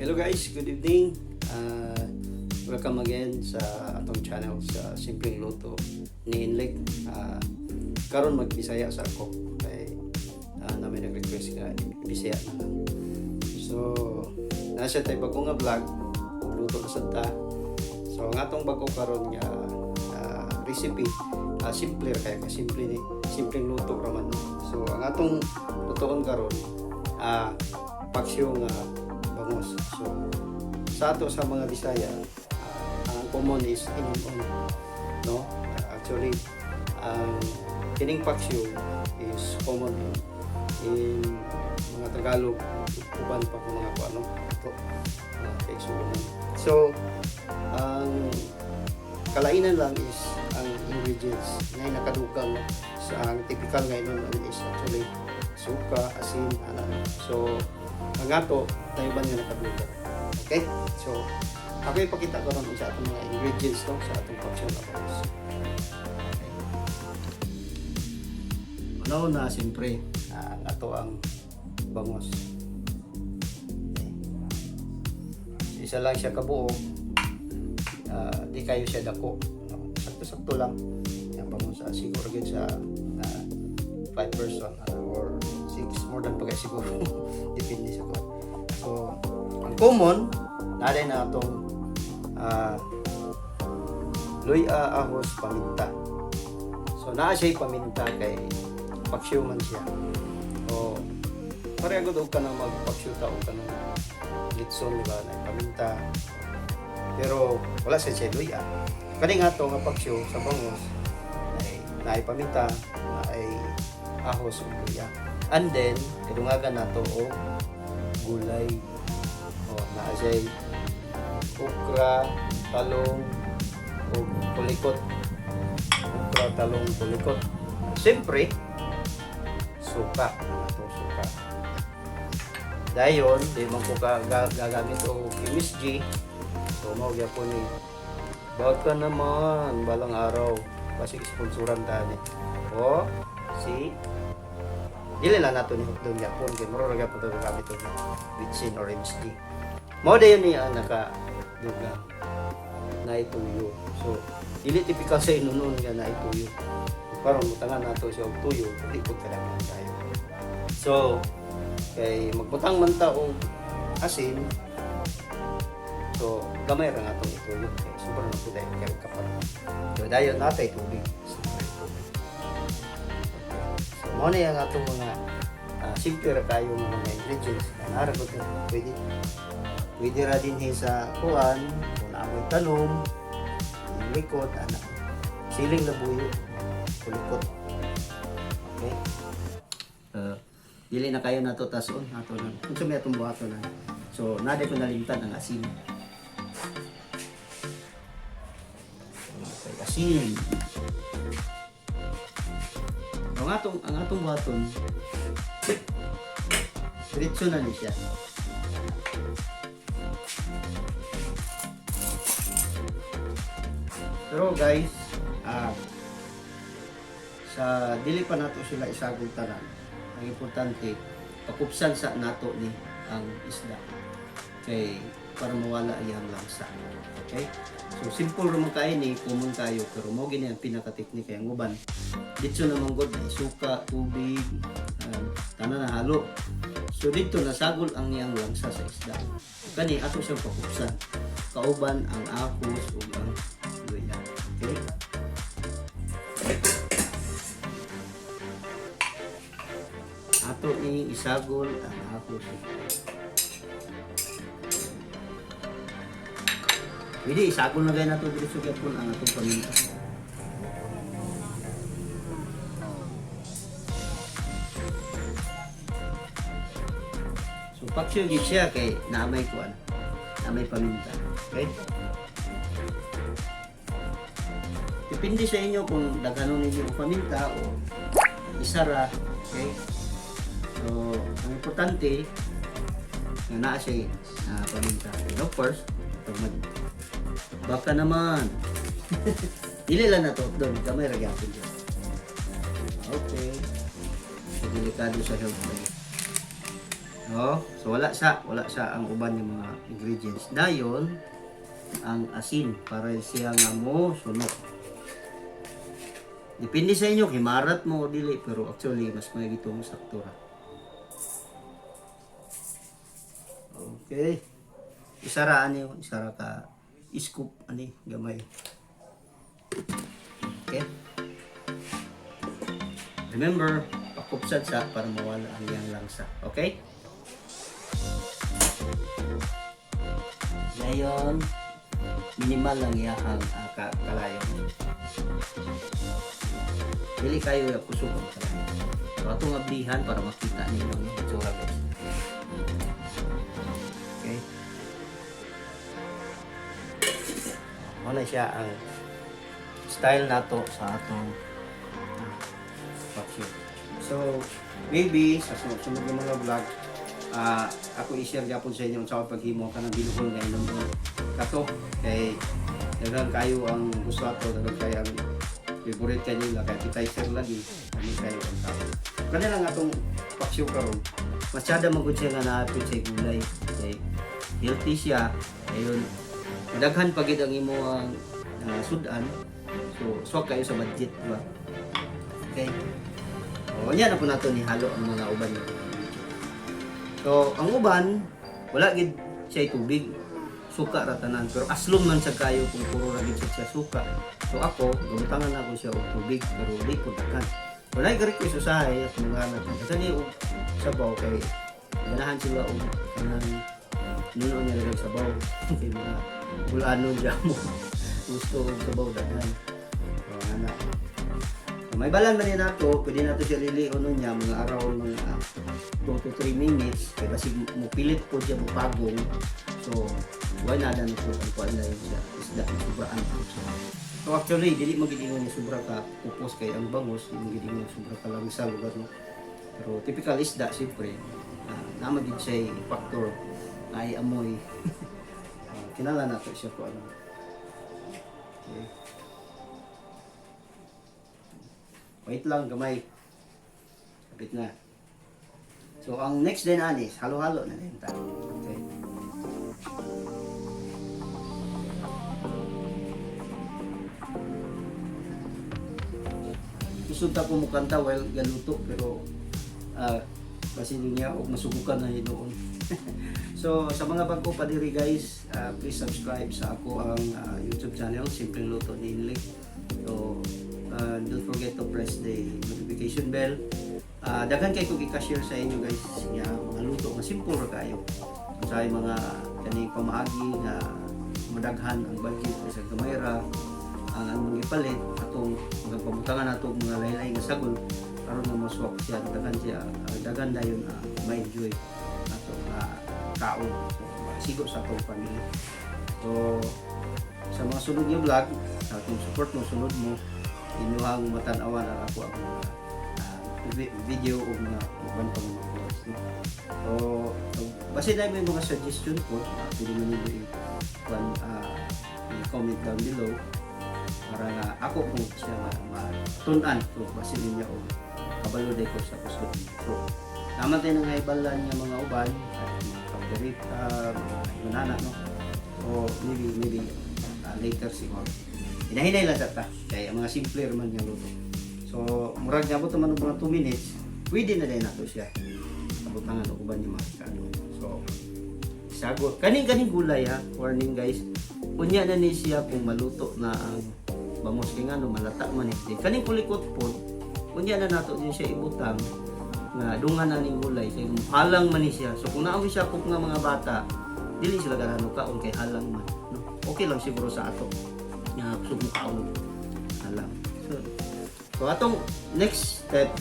Hello guys, good evening. Welcome again sa atong channel sa Simpleng Luto ni Inlik. Karon magbisaya sa ako kay naa may nag-request nga Bisaya na lang. So, nasa tayo bago nga vlog, luto na sad ta. So, ang atong bago karon nga recipe, simple ra kay ka simple ni simpleng luto ra man, no? So, ang atong lutoon karon paksiw nga bangos. So, sa ato sa mga Bisaya, ang common is inunon, no? Actually, ang kining paksiw is common in mga Tagalog, uban pa kung mga kuano ito, mga kaigsuonan. So, ang kalainan lang is ang ingredients na nakadugang, no? Sa ang typical nga inunon is actually suka, asin, ana. So, ang ato, naiban nga nakadugang. Okay? So, ako ipakita ko ron sa atong mga ingredients, no, sa atong paksiw na bangos. Okay. Una-una, siyempre, ang ato ang bangos. Okay. So, isa lang siya kabuok. Di kayo siya dako. No? Sakto-sakto lang. Yung bangos, siguro gyud sa 5 person or 6, more than pa kayo siguro. Depende sa ko. So, ang common, naday na atong luya, ahos, paminta. So, naa siya paminta kay paksiw man siya. O, pareho gud og kanang magpaksiw ta og kanang litson, di ba, na paminta. Pero wala siya siya luya. Kani nga to nga paksiw sa bangos ay naay paminta, naay ahos ug luya. And then kadungagan nato og gulay. O, naa siya okra, talong, ug kulikot. Okra, talong, kulikot. Siyempre, suka. Ano to, suka. Dayon, di man ko gagamit og MSG. So, mao gyapon ni. Baka naman, balang araw, kasi sponsoran ta ni. O, si dili lang nato ni hukdon gyapon kay mura ra gyapon to gagamit og bitsin or MSG. Mao dayon ni ang nakadugang na tuyo. So, dili typical sa inunon nga na tuyo. Karon butangan nato siya og tuyo, di pud kadaghan kayo. So, kay magbutang man ta og asin, so gamay ra nga atong ituyo kay sobra na pud kay kapal. So, dayon natay tubig. Siyempre, tubig. Okay. So, mao na yung atong mga simple ra kayo nga mga ingredients. Kanara ko pwede pwede ra din hi sa kuan kung naamoy talong, yung likot, ana. Siling labuyo, kulikot. Okay? Dili na kayo nato tason ato na. Kung sa may atong buhaton na. So, naday ko nalimtan ang asin. Okay, asin. Ang atong buhaton diretso na ni siya. Pero guys, sa dili pa nato sila isagol tanan. Ang importante, pakupsan sa nato ni ang isda. Kay para mawala iyang langsa. Okay? So simple ra man kayo ni, common kayo, pero mo gini ang pinaka-technique kay ang uban. Dito naman god na suka, tubig, tanan na halo. So dito nasagol ang niyang langsa sa isda. Kani ato siyang pakupsan. Kauban ang ahos ug ang luya. Okay? Ato ni isagol ang ahos. Pwede isagol na gay nato diretso gyapon ang atong paminta. So paksiw gid siya kay naamay kuan. Naamay paminta. Okay? Depende sa inyo kung daghanon ninyo og paminta o isa ra. Okay? So, ang importante nga naa siya paminta. And of course, pag baka naman. Dili lang na to doon, gamay ra gyapon siya. Okay. So, delikado sa health lagi. No? So wala sa ang uban ng mga ingredients. Dayon ang asin para siya nga mo sunok. Depende sa inyo himarat mo o dili, pero actually mas may gitong sakto ra. Okay. Isa ra ani, isa ra ka scoop ani gamay. Okay. Remember, pakupsad sa para mawala ang iyang langsa. Okay? Ngayon, minimal lang iyahang kalayo. Dili kayo ya kusog ang kalayo. So, atong ablihan para makita ninyo ang itsura, guys. Okay? Mao na siya ang style nato sa atong paksiw. So, maybe sa sunod-sunod ng mga vlog, ako i-share gyapon sa inyo sa paghimo kanang binuhol nga inom kato kay daghan kayo ang gusto ato, daghan kayo ang favorite kanila kay appetizer lagi kami kayo ang tao. Kani lang atong paksiw karon. Masyada man gud siya nga naapit sa gulay kay healthy siya. Ayun, daghan pa gid ang imo ang sudan. So, swak kayo sa budget ba? Okay. O, niya na po nato ni halo ang mga uban. So, ang uban, wala gid siya tubig. Suka ra tanan. Pero aslom man sa kayo kung puro ra gid siya suka. So ako, gabutangan ako siya og tubig pero di ko daghan. Wala ka request usahay at mga anak. Kasi ni og sabaw kay ganahan sila og kanang nuno niya lang sabaw. Kay mga bulanon diya mo. Gusto og sabaw daghan. So, ana. So, may balan man din nato, pwede nato siya lilion niya mga around mga 2 to 3 minutes kay basig mo pilit po siya mo pagong. So, why na na po ang kuan na yun siya isda sobraan po siya. So actually dili mo gid ingon nga sobra ka upos kay ang bangos, di mo gid ingon sobra ka lang sa lugar, no. Pero typical isda siyempre, naa gid siya factor ay amoy. Kinala nato siya ko ano. Okay. Wait lang, gamay. Kapit na. So, ang next din anis, halo-halo na din ta. Okay. Gusto ta ko mukanta while galuto pero kasi niya og masubukan na hinuon. So sa mga bago pa diri guys, please subscribe sa ako ang YouTube channel Simpleng Luto ni Inlik. So don't forget to press the notification bell. Daghan kay ko gika-share sa inyo guys nga mga luto nga simple ra kayo. Sa mga kaning pamaagi nga madaghan ang budget sa gamay ra ang among gipalit atong mga pabutangan nato og mga lahi-lahi nga sagol aron nga moswak siya daghan siya, daghan dayon ma-enjoy atong kaon, so sigo sa atong family. So sa mga sunod nga vlog, sa atong support mo, sunod mo inyuhang matan-awan ang ako ang mga video o mga uban pang mga vlogs, no? So basta na may mga suggestion po, pwede mo ninyo i-comment down below para nga ako po siya matun-an ko basta ninyo og kabalo day ko sa kusod. So naman tayo nga ibalan nga mga uban at mga kaldereta, mga inana, no? So maybe later siguro. Hinahinay lang sa ta kay ang mga simple man nga luto. So murag niabot naman og mga 2 minutes, pwede na din nato siya abutangan og uban yung mga kano. So sagot kaning kaning gulay ha, warning guys, unya na ni siya kung maluto na ang bangos kay ngano malata man ni kaning kulikot po. Unya na nato din siya ibutang nga dungan na ning gulay kay halang man ni siya. So kung naa mo siya nga mga bata, dili sila ganahan kaon kay halang man, no? Okay lang siguro sa ato nga kusog mo kaon halang. So atong next step,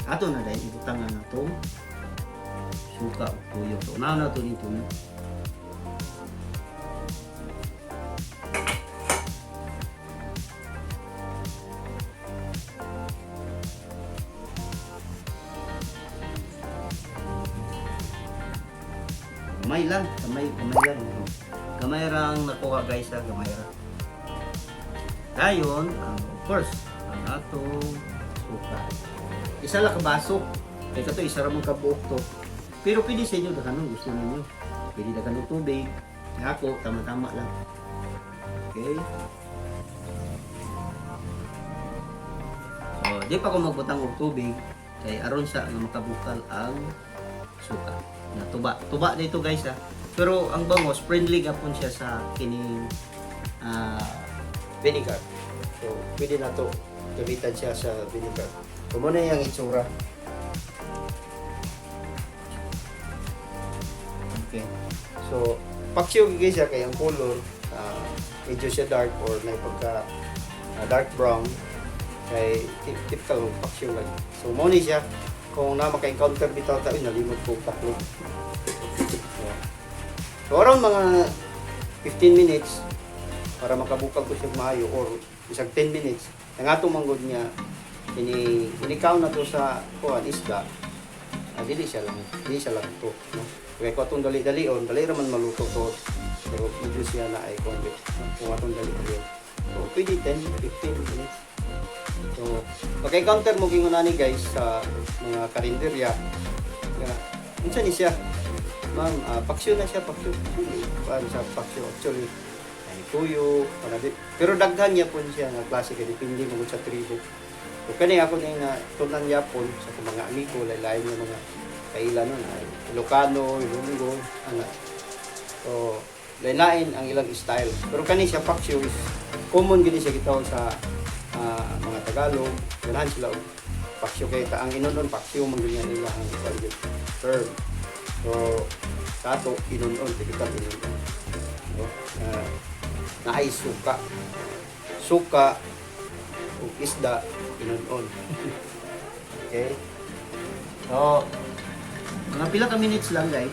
ato na dahil ibutangan natong suka o tuyo. So una na to ni tuyo. Gamay lang, gamay, gamay lang. Gamay ra ang nakuha guys ha, gamay ra. Dayon, ang of course, ang atong suka. Isa lang ka baso. Kay kato isa ra man kabuok to. Pero pwede sa inyo daghanon gusto ninyo. Pwede daghanon tubig. Ako, tama-tama lang. Okay. So, di pa ko magbutang og tubig kay aron sa nga makabukal ang suka. Na tuba. Tuba dito, guys, ha. Pero ang bangos, friendly gapon siya sa kining vinegar. So, pwede na to gamitan siya sa vinegar. So, muna yung itsura. Okay. So, paksiw guys siya kay ang color, medyo siya dark or may pagka dark brown kay typical paksiw lang. So, mo ni siya kung na maka-encounter bitaw ta, ay, nalimot ko taklo. So, around mga 15 minutes para makabukal ko siya maayo or isang 10 minutes. Ang atong manggod niya ini inikaw na to sa kuan isda. Dili siya lang to, no? Kaya kung atong dali-dalion, dali ra man maluto to. Pero medyo siya na ay kuan no? Kung atong dali-dalion. So, pwede 10, 15 minutes. So, pagka-encounter mo gingon ani, guys, sa mga karinderya, nga, unsa ni siya? Ma'am, paksiw na siya, paksiw. Kuan sa paksiw actually. Ay tuyo, para di. Pero daghan niya po siya nga klase kay depende mo sa tribo. So kani ako ni na tunan yapon sa akong mga amigo, lain nga mga kaila nun ay Ilocano, Ilonggo, ana. So lain-lain ang ilang style. Pero kani siya paksiw is common gini siya gitawag sa mga Tagalog. Ganahan sila og paksiw kay ta ang inunon paksiw man gyud nila ang kuan gyud term. So sa ato inunon, typical inunon. No? Naay suka. Suka ug isda inunon. Okay? So, mga pila ka minutes lang, guys.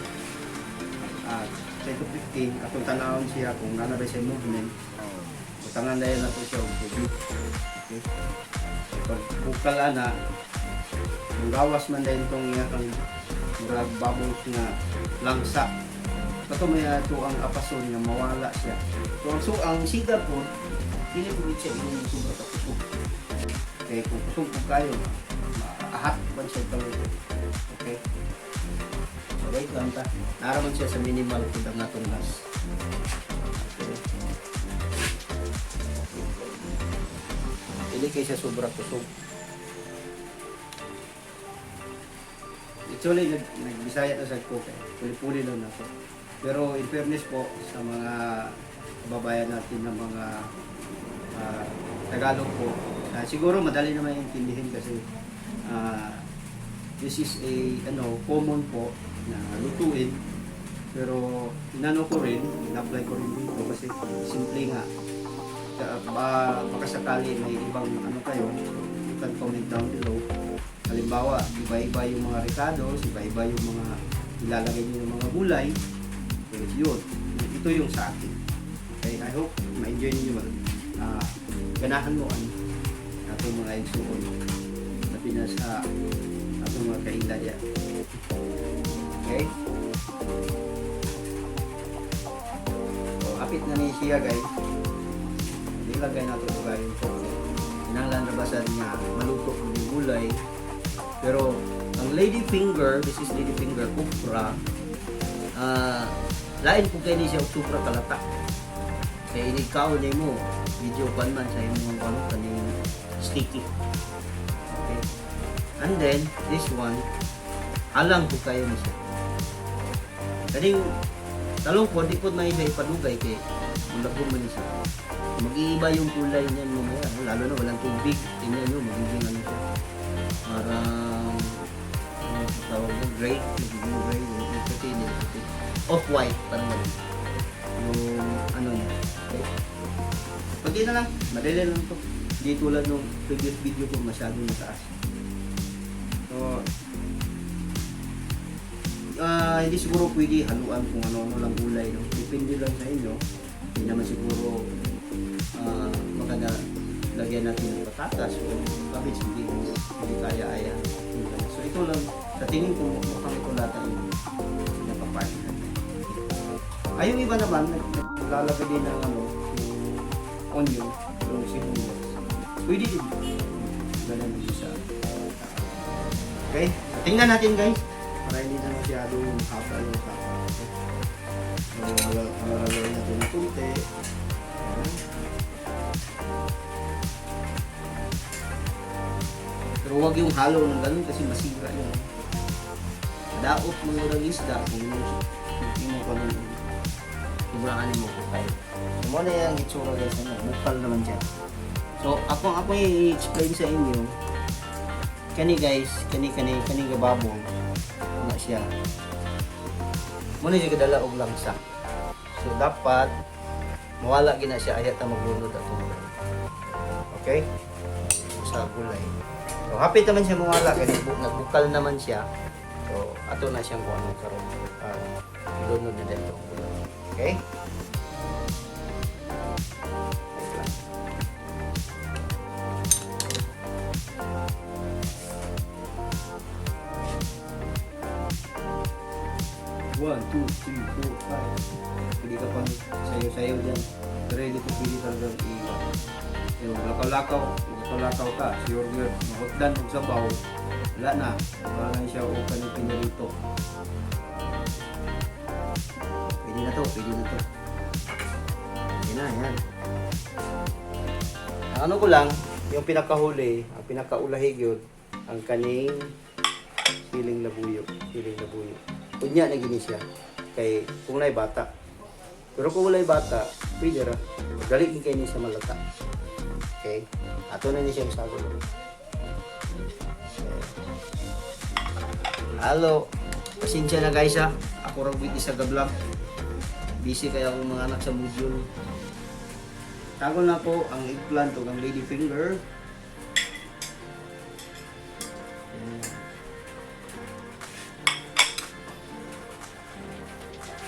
10 to 15, atong tanawon siya kung naa na ba siya movement. Butangan na nato siya og tubig. Okay? So, pag bukal ana, kung gawas man din itong iyang murag bubbles nga langsa. Kato may ato ang apason nga mawala siya. So ang siga po, dili po siya imong sobra ka kusog. Kay kung kusog po kayo, maahat man siya kaluto. Okay? So wait lang ta. Naraman siya sa minimal pud ang atong gas. Okay. Dili kay siya sobra kusog. Actually, nagbisaya na sa ko kay puli-puli lang na to. Pero in fairness po sa mga kababayan natin ng mga Tagalog po, siguro madali naman intindihin kasi this is a ano common po na lutuin. Pero inano ko rin, in-apply ko rin dito kasi simple nga. Baka sakali may ibang ano kayo, you can comment down below. Halimbawa, iba-iba yung mga rekados, iba-iba yung mga ilalagay niyo ng mga gulay. So, yun. Ito yung sa akin. Okay, I hope ma-enjoy niyo, ganahan mo ang atong mga igsuon. Labi na sa atong mga kaila diya. Okay? So, hapit na ni siya, guys. Ilagay nato ito guys. Kinahanglan ra ba sa niya maluto ang gulay. Pero ang lady finger, this is lady finger okra. Lain po kay ni siya og sobra kalata. Kay inig kaon nimo, medyo kwan man sa imong ano kaning sticky. Okay. And then this one, alang po kayo ni siya. Kaning talong po, di po na siya ipadugay kay mulagom man ni siya. Mag-iiba yung kulay niyan mamaya, no? Lalo na walang tubig. Tingnan nyo, magiging ano siya. Parang, ano tawag mo, gray. Magiging gray. Yung puti, hindi puti. Off-white, parang ganun. Yung ano niya. Okay? Pati na lang, madali lang to. Hindi tulad nung previous video ko, masyadong mataas. So, hindi siguro pwede haluan kung ano-ano lang gulay. No? Depende lang sa inyo. Hindi naman siguro maganda lagyan natin ng patatas o cabbage, hindi kaya aya. So ito lang, sa tingin ko mukhang ito lahat ang pinapapart natin. Ay, yung iba naman, naglalagay din ng ano, yung onion, yung sibuyas. Pwede din. Ganun din siya. Okay? So, tingnan natin, guys. Para hindi na masyadong haba yung usapan. Okay? So, halo-haloin natin ng kunti. Ayan. Pero huwag yung halo ng ganun kasi masira yun. Daot mo yung isda kung yung mo ganun. Sobrang mo ko kayo. So, mo na yung itsura guys, ano, bukal naman siya. So, ako i-explain sa inyo. Kani guys, kani kani kani gababong na siya. Mo na siya kadala og langsa. So dapat mawala gina siya ayat ta maglunod ato. Okay? Sa gulay. So happy naman siya mawala kay nagbukal naman siya. So ato na siyang kuan karon. Ilunod na dito ang gulay. Okay? Wait lang. One, two, three, four, five. Pwede ka pang sayo-sayo dyan. Pero hindi ko pwede talagang iwan. Yung lakaw-lakaw, lakaw-lakaw ka, sure yun. Mahutdan og sabaw, wala na. Wala na siya o kaning pinirito. Pwede na to, pwede na to. Pwede na, yan. Ang ano ko lang, yung pinakahuli, ang pinakaulahig yun, ang kaning siling labuyo, siling labuyo. Unya na gini siya. Kay kung naay bata. Pero kung walay bata, pwede ra. Dali gid kay ni siya malata. Okay? Ato na ni siya sagol. Okay. Halo. Pasensya na guys ha. Ako ra gud isa ka vlog. Busy kaya akong mga anak sa module. Tagol na po ang eggplant o ang lady finger. Ayan.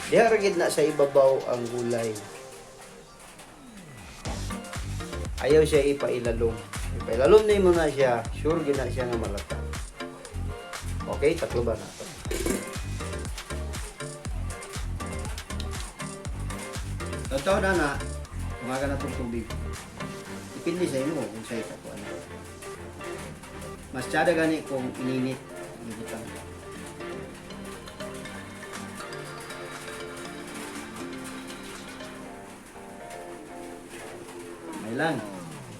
Diha ra gid na sa ibabaw ang gulay. Ayaw siya ipailalom. Ipailalom na mo na siya, sure gid na siya nga malata. Okay, tatlo ba na to? Totoo na na, umaga na itong tubig. Depende sa imo kung sa'yo ka kung ano. Mas tsada gani kung ininit, ibutang. May lang.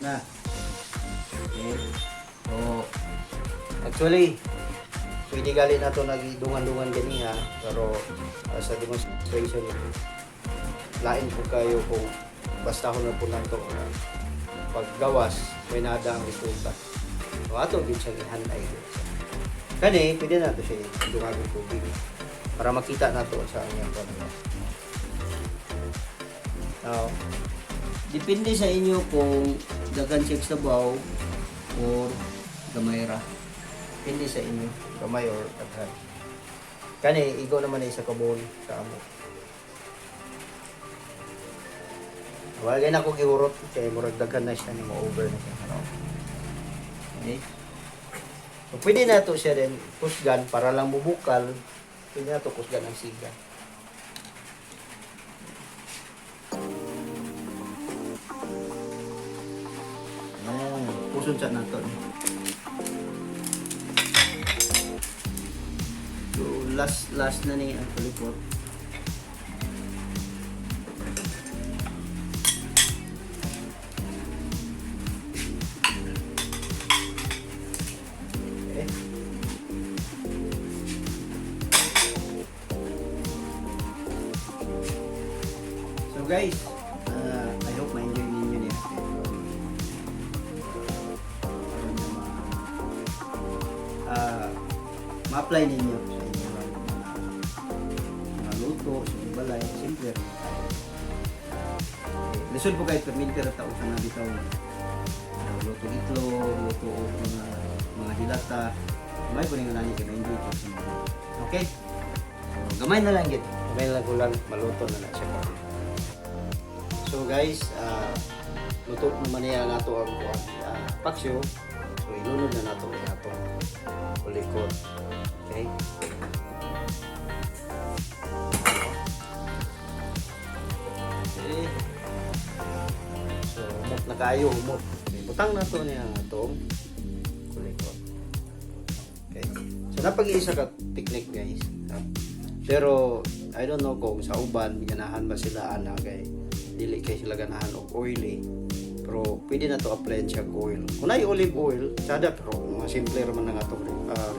Na. Okay. So, actually, pwede gali na ito nagdungan-dungan gani ha. Pero sa demonstration, lain po kayo kung basta ko na po nato na paggawas may nada ang resulta. So ato gid siya gihanay gid siya. Kani pwede na to siya dungagon tubig para makita nato sa ang kuan. Now, depende sa inyo kung daghan siya sabaw or gamay ra. Depende sa inyo, gamay or daghan. Kani igo naman ay sa kabon sa amo. Wala na ako gihurot kay murag daghan na siya ni mo over na siya. Ano? Okay. So, pwede na to siya din kusgan para lang bubukal. Pwede na to kusgan ang siga. Ayan, puson sa nato. So, last last na ni ang kulikot. Okay. So guys, I hope ma-enjoy ninyo niya. Ma-apply ninyo sa inyong mga luto, sa inyong balay, simple rin tayo. Okay. Lisod po kayo, perminter at tao sa nga bitaw. Luto itlog, luto og mga hilata. May po nga nani kay ma-enjoy po sa mga. Okay? So, gamay na lang gid. Gamay na lang kulang maluto na na siya karon. So guys, luto naman niya nato ang kuan, paksyo. So ilunod na nato ang atong kulikot. Okay? Okay. So humot na kayo, humot. Okay, butang na to niya ang atong kulikot. Okay. So napag-iisa ka technique, guys. Pero I don't know kung sa uban ganahan ba sila ana kay dili kay sila ganahan og oily. Pero pwede na to apply siya og oil. Kung naay olive oil, sada, pero mga simple ra man ang atong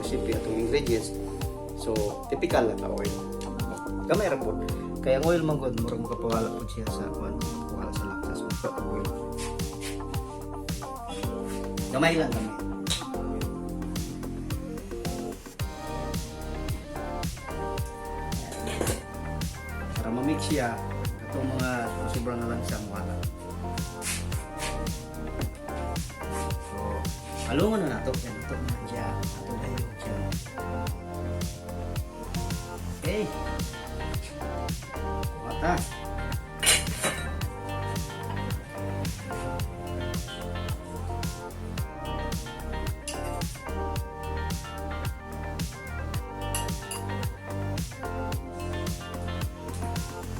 recipe, atong ingredients. So typical lang ka oil. Gamay ra pud. Kaya ang oil man gud murag makapawala pud siya sa kuan, wala sa laksa, so sa oil. Gamay lang, gamay. Para ma-mix siya itong mga sobrang na lang siya wala. So, alungan na nato. Yan, ito na siya. Ato na yun siya. Okay. Mata.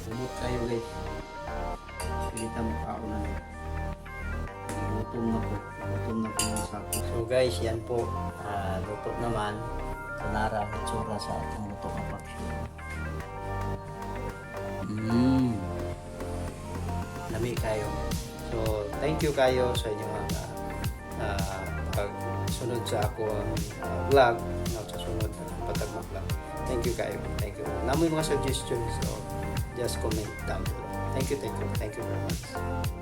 Sumot kayo, guys. Pilita mo kao na niya. Gutom na ko. Gutom na ko ng sako. So guys, yan po. Luto naman. Kunara ang itsura sa atong luto nga paksiw. Lami kayo. So, thank you kayo sa inyong mga pagsunod sa ako ang vlog, no, sa sunod na patagma vlog. Thank you kayo. Thank you. Naa moy mga suggestions, so just comment down below. Thank you, thank you. Thank you very much.